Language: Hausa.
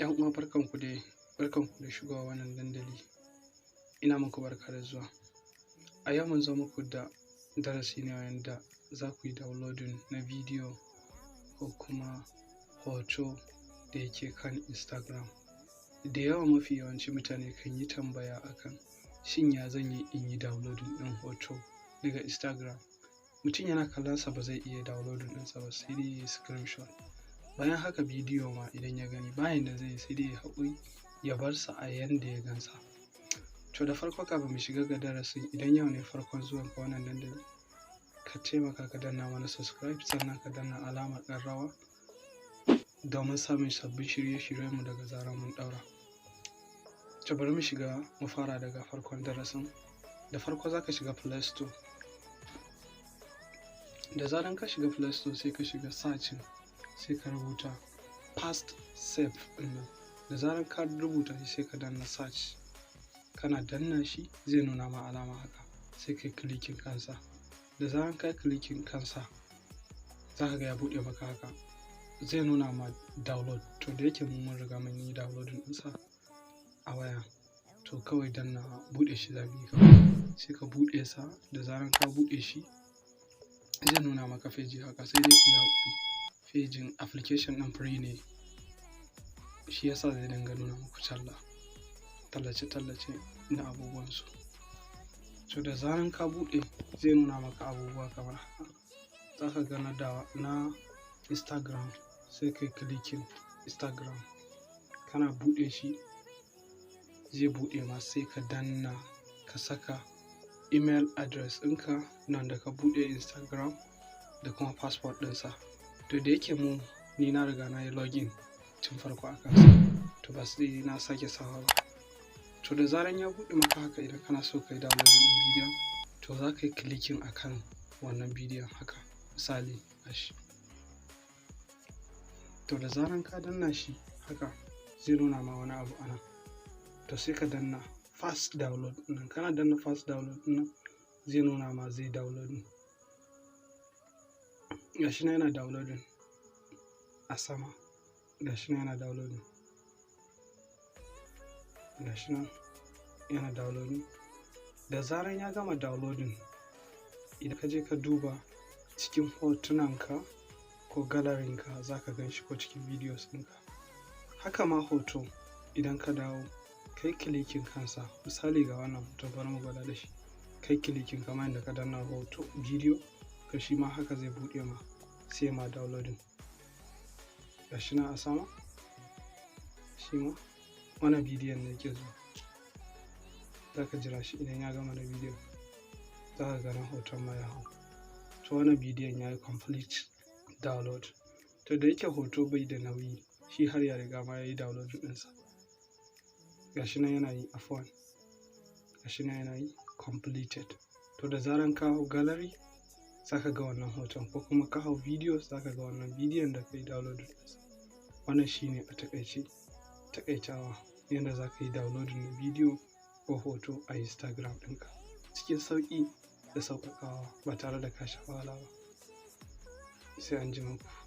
'Yan uwa, barkanku dai, barkanku da shigowa wannan dandali. Ina muku barka da zuwa. A yau mun zo muku da darasi ne wanda za ku yi downloading na bidiyo ko kuma hoto da yake kan Instagram. Da yawa, mafi yawanci mutane kan yi tambaya akan shin ya zan yi in yi downloading ɗin hoto daga Instagram? Mutum yana kallonsa ba zai iya downloading ɗinsa ba, sai dai ya yi screenshot. Bayan haka, bidiyo ma idan ya gani, bayan da zai yi sai dai ya haƙuri ya bar sa a yanda ya gansa. To, da farko, kafin mu shiga ga darasin, idan yau ne farkon zuwan ka wannan dandali, ka taimaka ka danna mana subscribe, sannan ka danna alamar ƙararrawa domin samun sabbin shirye-shiryenmu daga zarar mun ɗaura. To, bari mu shiga, mu fara daga farkon darasin. Da farko za ka shiga Play Store. Da zaran ka shiga Play Store, sai ka shiga searching, sai ka rubuta Fast Save ɗin nan. Da zaran ka rubuta shi, sai ka danna search. Kana danna shi, zai nuna ma alama haka, sai ka yi clicking kansa. Da zaran ka yi clicking kansa, za ka ga ya buɗe maka haka. Zai nuna ma download. To, da yake mu mun riga mun yi downloading ɗinsa a waya, to kawai danna buɗe shi za mu yi kawai. Sai ka buɗe sa. Da zaran ka buɗe shi, zai nuna maka feji haka. Sai dai ku yi haƙuri, fejin application ɗin free ne, shi yasa zai dinga nuna muku talla, tallace-tallace na abubuwansu. To, da zaran ka buɗe, zai nuna maka abubuwa kamar haka. Za ka ga na Instagram, sai ka yi clicking Instagram. Kana buɗe shi, zai buɗe ma, sai ka danna ka saka email address ɗinka nan da ka buɗe Instagram da kuma password ɗinsa. To, da yake mu ni na riga na yi login tun farko a kansa, to ba sai na sake sawa ba. To, da zaran ya buɗe maka haka, idan kana so ka yi downloading ɗin bidiyon, to za ka yi clicking akan wannan bidiyon haka, misali gashi. To, da zaran ka danna shi haka, zai nuna ma wani abu anan. To, sai ka danna fast download nan. Kana danna fast download nan, zai nuna ma zai downloading. Gashi nan yana downloading a sama. Gashi nan yana downloading. Gashi nan yana downloading. Da zaran ya gama downloading, idan ka je ka duba cikin hotunanka ko gallery ka, za ka gan shi, ko cikin videos ɗinka. Haka ma hoto, idan ka dawo kai clicking kansa, misali ga wannan hoto, bari mu gwada da shi. Kai clicking kamar yadda ka danna hoto, bidiyo, to shi ma haka zai buɗe ma, sai ma downloading. Gashi nan a sama, shi ma wannan bidiyon ne yake zuwa. Za ka jira shi, idan ya gama na bidiyon, za ka ga na hoton ma ya hau. To, wannan bidiyon ya yi complete download. To, da yake hoto bai da nauyi, shi har ya riga ma ya yi downloading ɗinsa. Gashi nan yana yi, afwan. Gashi nan yana yi completed. To, da zaran ka hau gallery, za ka ga wannan hoton, ko kuma ka hau videos, za ka ga wannan bidiyon da ka yi downloading ɗinsa. Wannan shine a taƙaice, taƙaitawa, yadda za ka yi downloading na bidiyo ko hoto a Instagram ɗinka cikin sauƙi da sauƙaƙawa ba tare da ka sha wahala ba. Sai anjima ku.